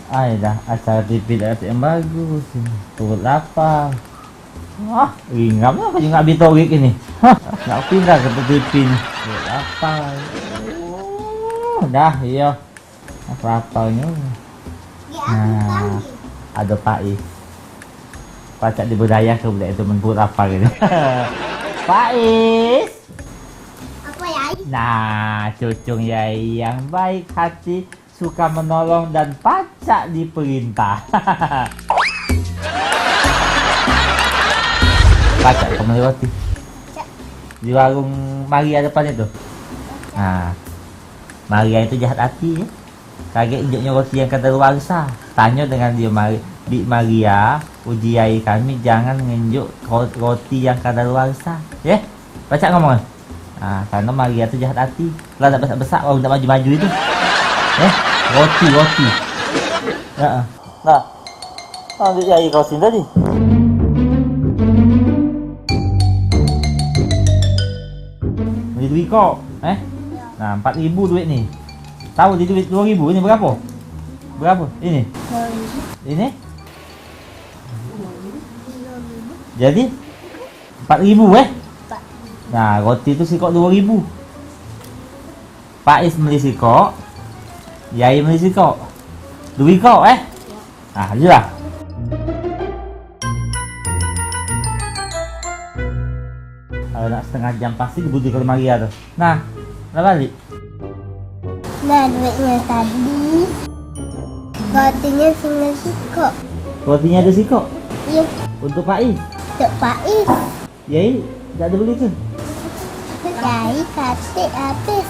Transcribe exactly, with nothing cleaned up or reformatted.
Ai dah, acara T V dak ado yang bagus ini. Perut lapar. Wah, ringam lah aku juga bitorik ini. Hah, nak pindah ke T V ni. Perut lapar. Oh, dah, iya. Aku lapar ni. Nah, ada Pais. Pacak diberdaya ke budak itu men perut lapar gitu. Pais. Apa, Yai? Nah, cucung Yai yang baik hati, suka menolong dan pacak diperintah. Pacak kamu melewati. Di warung Maria depan itu. Nah, Maria itu jahat hati ya. Kagek injuknyo roti yang kadaluarsa. Tanyo dengan dio, Mari, Bik Maria, uji yai kami jangan ngenjuk ro-, roti yang kadaluarsa. Ye? Pacak ngomong? Ah, karena Maria tu jahat hati. Lah dak besak-besak, wong dak maju-maju itu. Eh, roti, roti. Heeh. Nah, ambil air kau sini tadi. Beli duit kok, eh? Nah, empat ribu duit ni. Tahu di duit dua ribu ini berapa? Berapa? Ini? Ini? Jadi empat ribu eh? Nah, roti tu sikok dua ribu. Pais beli sikok, Yai beli sikok. Dua ikok eh? Nah, iyolah. Kalau nak setengah jam pasti kebudi ke lemari tu. Nah, dah balik. Nah, duitnya tadi. Rotinya tinggal sikok. Rotinya ada sikok? Iya. Untuk Pais? Untuk Pais. Yai, tak ada beli tu? Yai, katik habis.